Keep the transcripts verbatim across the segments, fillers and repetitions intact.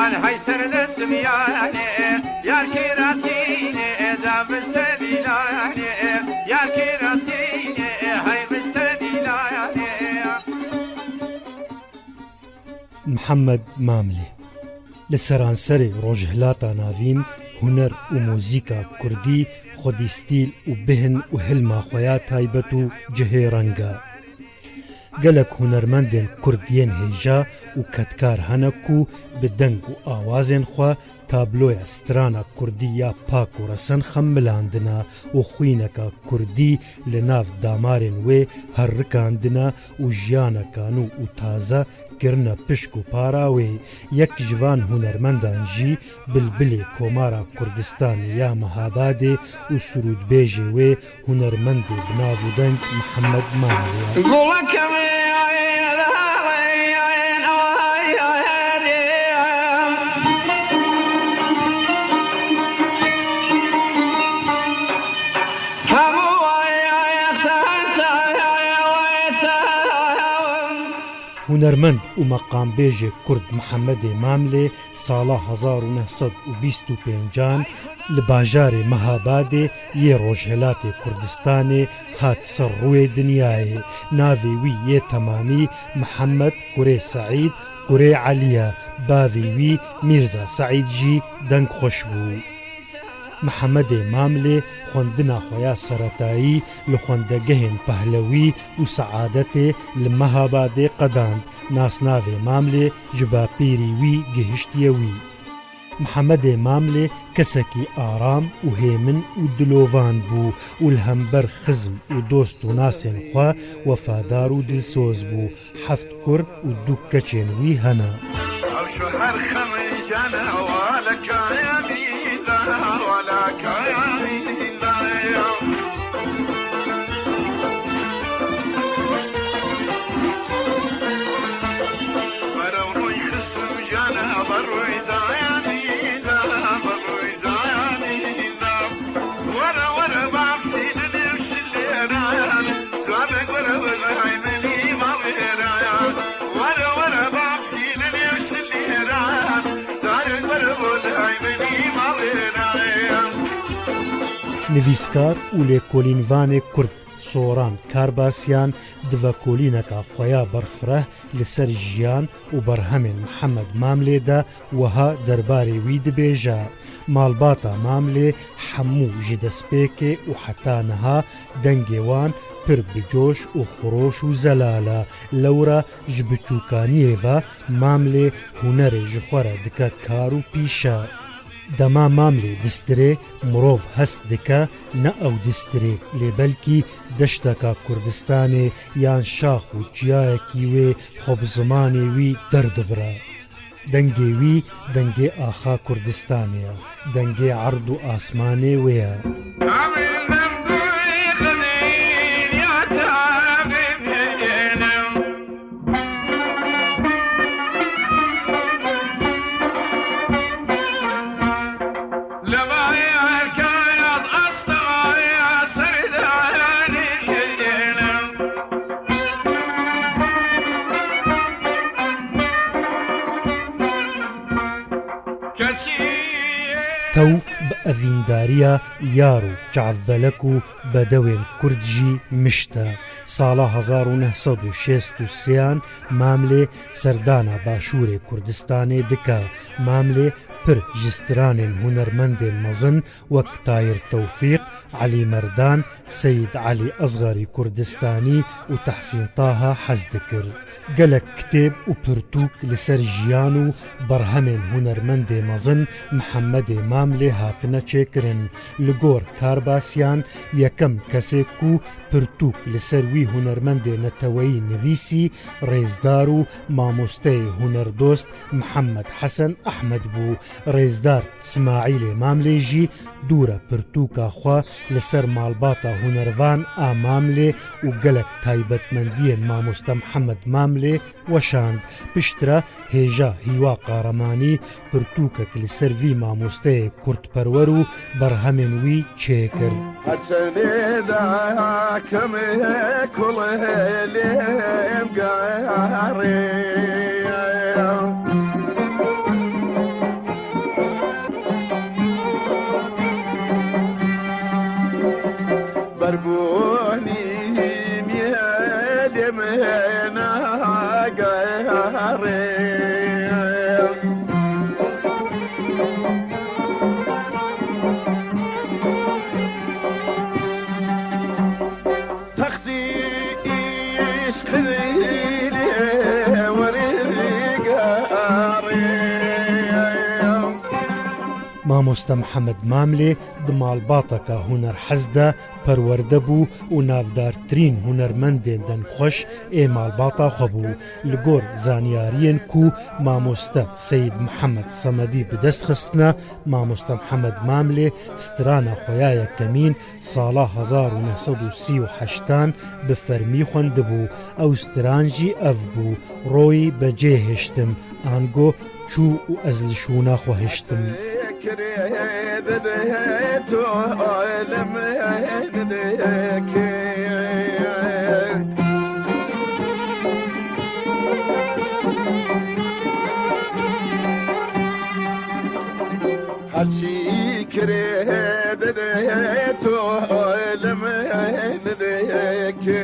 Hay ser li simyanê, yar kê rasînê, ca biste dîlanê, yar kê rasînê, hay biste dîlanê. Mihemed Mamlê. Li seranserê Rojhilata Navîn huner û muzîka kurdî xwedî stîl û bihn û hilma xwe ya taybet û cihê reng e. Gelek hunermendên kurd yên hêja û kedkar hene ku bi deng û awazên xwe tabloya strana kurdî ya pak û resen xemilandine û xwîneka kurdî li nav damarên wê herrikandine û jiyaneka nû û taze kirine pişk û para wê. Yek ji van hunermendan jî Bilbilê Komara Kurdistanê ya Mehabadê û sirûdbêjê wê hunermendê bi nav û deng Mihemed Mamlê ye. Hunermend û meqambêjê kurd Mihemedê Mamlê sala hezar û neh sed û bîst û pêncan li bajarê Mehabadê yê Rojhilatê Kurdistanê hat ser rûyê dinyayê. Navê wî yê temamî Mihemed kurê Seîd kurê Elî ye. Bavê wî Mîrza Seîd jî dengxweş bû. Mihemedê Mamlê xwendina xwe ya seretayî li xwendegehên Pehlewî û Seadetê li Mehabadê qedand. Nasnavê Mamlê ji bapîrî wî gihiştiye wî. Mihemedê Mamlê kesekî aram û hêmin û dilovan bû û li hember xizm û dost û nasên xwe wefadar û dilsoz bû. Heft kur û du keçên wî hene. Ew ji her xemicane, wala kaya min da, wala kaya min da. Were rûy xismcane, ber rûy zaya min da, ber rûy zaya min da. Were, were, bamsî li nêv şilêran, zane were, were, hay min îma wêrayan. Were, were, bamsî li nêv şilêran, zane were, were, hay min îma wêrayan. Nivîskar û lêkolînvanê kurd Soran Karbasyan di vekolîneka xwe ya berfireh li ser jiyan û berhemên Mihemed Mamlê de wiha derbarê wî dibêje: Malbata Mamlê hemû ji destpêkê û heta niha dengê wan pir bi coş û xiroş û zelal e. Lewra ji biçûkaniyê ve Mamlê hunerê ji xwe re dike kar û pîşe. Dema Mamlê distirê, mirov hest dike ne ew distirê, lê belkî deşteka Kurdistanê yan şax û çiyayekî wê xwe bi zimanê wî derdibire. Dengê wî dengê axa Kurdistanê ye, dengê erd û asmanê wê ye. Tew bi evîndariya yar û çavbelek û bedewên kurd jî mişt e. Sala hezar û neh sed û şêst û sêyan Mamlê serdana Başûrê Kurdistanê dike. Mamlê pir ji stranên hunermendên mezin wek Tayir Tewfîq, Elî Merdan, Seyîd Elî Ezgarî Kurdistanî û Tehsîn Taha hez dikir. Gelek kitêb û pirtûk li ser jiyan û berhemên hunermendê mezin Mihemedê Mamlê hatine çêkirin. Li gor Karbasyan, yekem kesê ku pirtûk li ser wî hunermendê neteweyî nivîsî, rêzdar û mamosteyê hunerdost Mihemed Hesen Ehmed bû. Rêzdar Smaîlê Mamlê jî dû re pirtûka xwe li ser malbata hunervan a Mamlê û gelek taybetmendiyên mamoste Mihemed Mamlê weşand. Piştre hêja Hîwa Qaremanî pirtûkek li ser vî mamosteyê kurdperwer û berhemên wî çêkir. Heçenê dakim kulê lêm garê. Mamoste Mihemed Mamlê di malbateka hunerhez de perwerde bû û navdartirîn hunermendên dengxweş ê malbata xwe bû. Li gor zanyariyên ku mamoste Seyîd Mihemed Semedî bi dest xistine, mamoste Mihemed Mamlê strana xwe ya yekemîn sala hezar û neh sed û sî û heştan bi fermî xwendibû. Ew stran jî ev bû: Royî be cê hiştim, ango çû û ez li şûna xwe hiştim. Her çî kirê bibê tu li min dikê.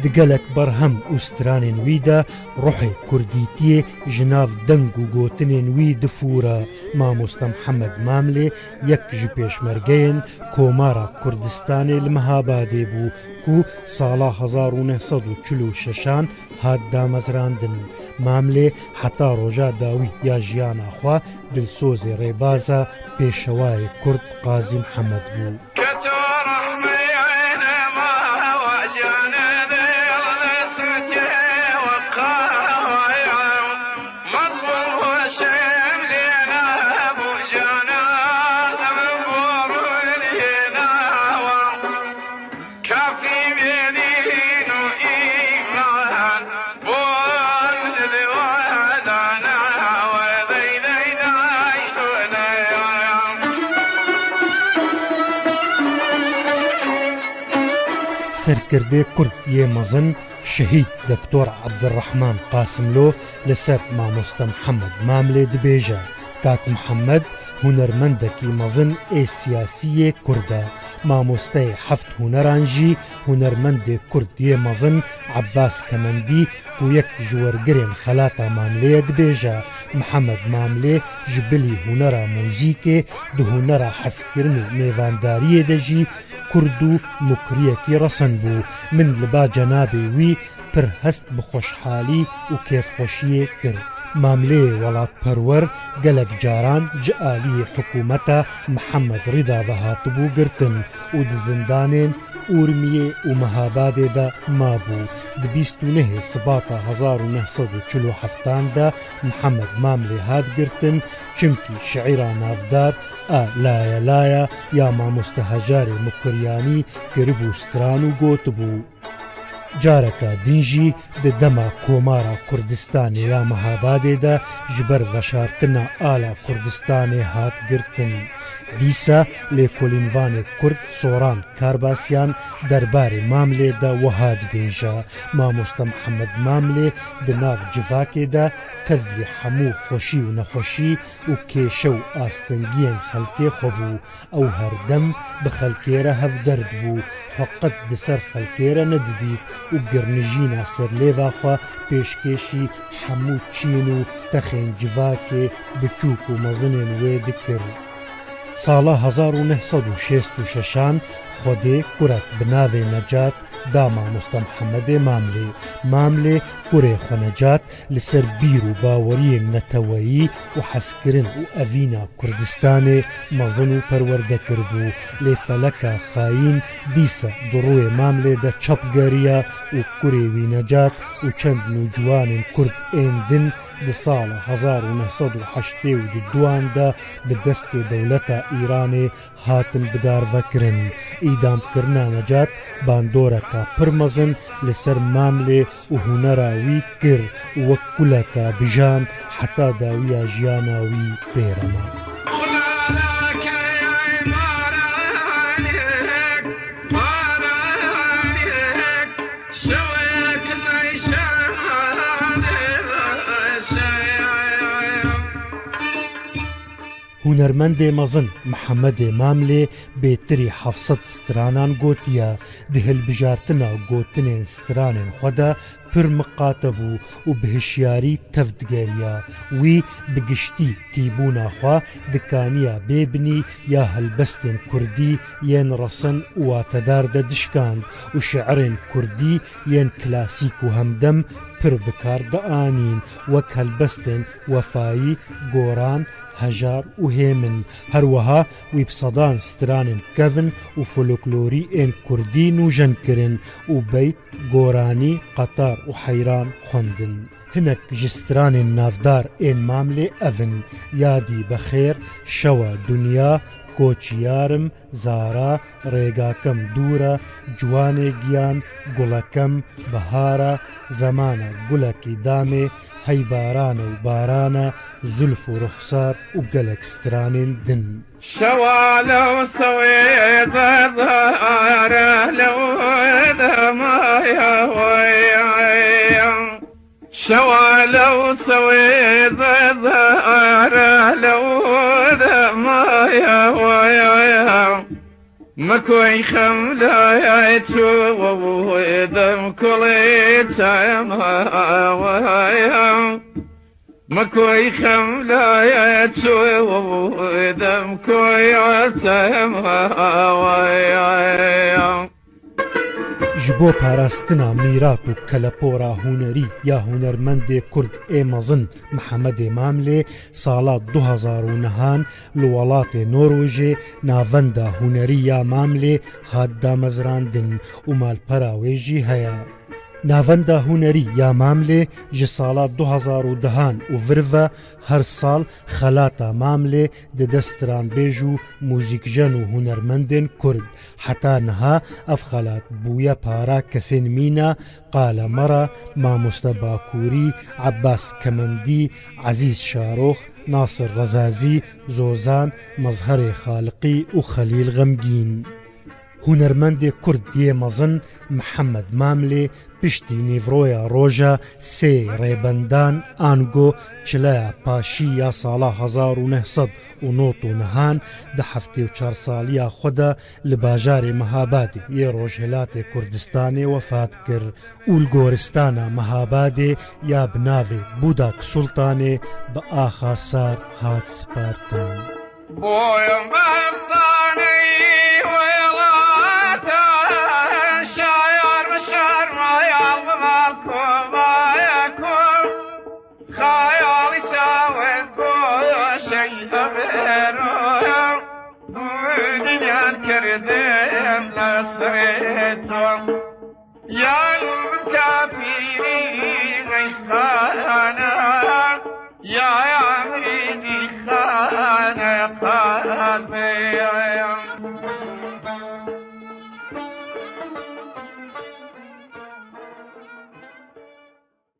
Di gelek berhem û stranên wî de ruhê kurdîtiyê ji nav deng û gotinên wî difûre. Mamoste Mihemed Mamlê yek ji pêşmergeyên Komara Kurdistanê li Mehabadê bû ku sala hezar û neh sed û çil û şeşan hat damezrandin. Mamlê heta roja dawî ya jiyana xwe dilsozê rêbaza pêşewayê Kurd Qazî Mihemed bû. Serkirdê Kurd yê mezin Şehîd Doktor Ebdurrahman Qasimlo li ser Mamoste Mihemed Mamlê dibêje: Kak Mihemed hunermendekî mezin ê siyasî yê Kurd e. Mamosteyê heft huneran jî hunermendê Kurd yê mezin Ebbas Kemendî ku yek ji wergirên xelata Mamlê ye dibêje: Mihemed Mamlê ji bilî hunera muzîkê di hunera hezkirin û mêvandariyê de jî Kurd û mukriyekî resen bû. Min li ba cenabê wî pir hest bi xweşhalî û kêfxweşiyê kir. Mamleyê welatperwer gelek caran ji aliyê hikûmeta Mihemed Rîda ve hatibû girtin û di zindanên Urmiyê û Mehabadê de mabû. Di bîst û nehê Sibata hezar û neh sed û çil û heftan de Mihemed Mamlê hat girtin, çimkî şiîra navdar a Laya Laya ya mamoste Hejarê Mukiryanî kiribû stran û gotibû. Careka din jî di dema Komara Kurdistanê ya Mehabadê de ji ber veşartina ala Kurdistanê hat girtin. Dîsa lêkolînvanê Kurd Soran Karbasyan derbarê Mamlê de wiha dibêje: Mamoste Mihemed Mamlê di nav civakê de tevlî hemû xweşî û nexweşî û kêşe û astengiyên xelkê xwe bû. Ew herdem bi xelkê re hevderd bû, xwe qet di ser xelkê re nedidît û girnijîna serlêva xwe pêşkêşî hemû çîn û texên civakê biçûk û mezinên wê dikir. Sala hezar û neh sed û şêst û şeşan Xwedê kurek bi navê Necat da mamoste Mihemedê Mamlê. Mamlê kurê xwe Necat li ser bîr û baweriyên neteweyî û hezkirin û evîna Kurdistanê mezin û perwerde kiribû. Lê feleka xayîn dîsa di rûyê Mamlê de çap geriya û kurê wî Necat û çend nûciwanên Kurd ên din di sala hezar û neh sed û heştê û duan de bi destê dewleta Îranê hatin bidarvekirin. Îdamkirina Necat bandoreka pir mezin li ser Mamlê û hunera wî kir û wek kuleka bijan heta dawiya jiyana wî pê re ma. Hunermendê mezin Mihemedê Mamlê bêtirî heft sed stranan gotiye. Di hilbijartina gotinên stranên xwe de pir miqate bû û bi hişyarî tev digeriya. Wî bi giştî tîbûna xwe dikaniya bê binî ya helbestên kurdî yên resin û watedar de dişkand û şiirên kurdî yên klasîk û hemdem pir bi kar dianîn, wek helbestên wefayî, goran, hejar û hêmin. Her wiha wî bi sedan stranên kevn û folklorî ên kurdî nûjen kirin û beyt, goranî, qetar û heyran xwendin. Hinek ji stranên navdar ên Mamlê ev in: Yadî Bexêr, Şewa Dunya, Koçî Yarim, Zara, Rêgakem Dûr e, Ciwanê Giyan, Gulekem, Bihar e, Zemana Gulekî Damê, Hey Barane û Barane, Zulf û Ruxsar û gelek stranên din. Şewale û sewê zezare lew demaya weye. Şewale û sewê zezare lew demaya weye. Mekoy xemlaya çû dem kulê çema weye. Mekoy xemlaya çû dem koy çema weye. Ji bo parastina mîrat û kelepora hunerî ya hunermendê kurd ê mezin Mihemedê Mamlê sala du hezar û nehan li welatê Norwêjê Navenda Hunerî ya Mamlê hat damezrandin û malpera wê jî heye. Navenda Hunerî ya Mamlê ji sala du hezar û dehan û vir ve her sal Xelata Mamlê dide stranbêj û muzîkjen û hunermendên kurd. Heta niha ev xelat bûye para kesên mîna, Qale Mera, Mamoste Bakurî, Ebbas Kemendî, Ezîz Şarox, Nasir Rezazî, Zozan, Mezherê Xaliqî û Xelîl Xemgîn. Hunermendê kurd yê mezin Mihemed Mamlê piştî nîvroya roja sê rêbendan ango çileya paşî ya sala hezar û neh sed û nod û nehan di heftê û çar saliya xwe de li bajarê Mehabadê yê Rojhilatê Kurdistanê wefat kir û li goristana Mehabadê ya bi navê Budak Sultanê bi axa sar hat spartin. Boyun efsaneyî welata şayar bi şarmayal bi mal kovaya kov. Xayalî sawet goşey evero. Dünyan kirdim nesrê to. Ya kafirî meyxana, ya emrî dîxana qalbê.